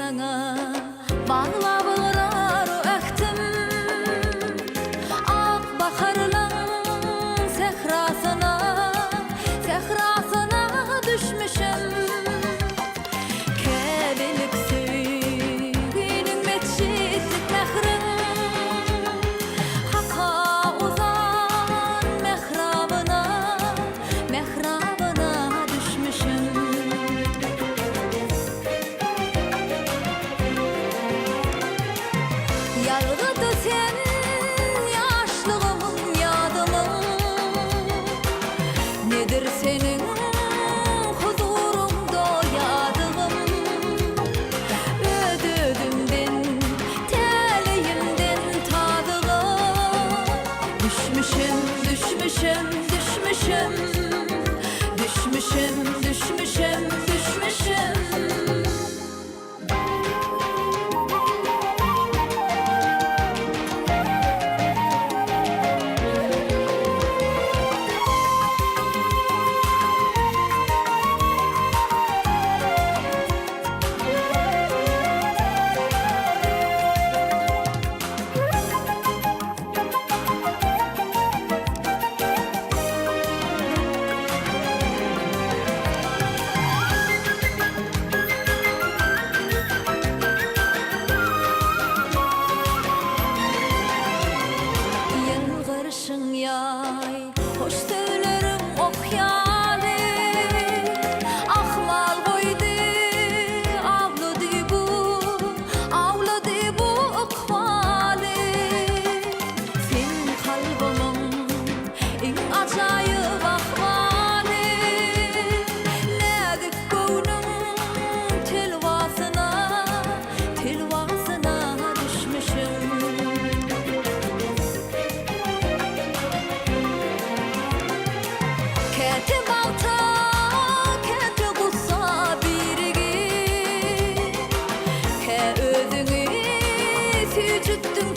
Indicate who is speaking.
Speaker 1: saňa baglap ygrar ähtim. Ak baharlaň sährasyna, sährasyna düşmüşem. Käbelik söýginiň metjitlik mähriň, Haka uzan mährabyna, mährabyna düşmüşem. Ýazgydy sen ýaşlygymyň ýadymyň, Nedir seniň huzuryňda ýadygym? Öz-özümden, täleýimden tazyga Düşmüşem, düşmüşem, düşmüşem, Düşmüşem, düşmüşem, düşmüşem. Ýylgyryşyň ýaý, hoş sözleriň ok ýaly, Ahmal goýdy, awlady bu, awlady bu ykbaly. Sen kalbymyň iň ajaýyp ahwaly, Näzik göwnüň telwasyna, telwasyna düşmüşim. Käte bagta, käte gussa birigip, Kä özüňi süýjütdiň.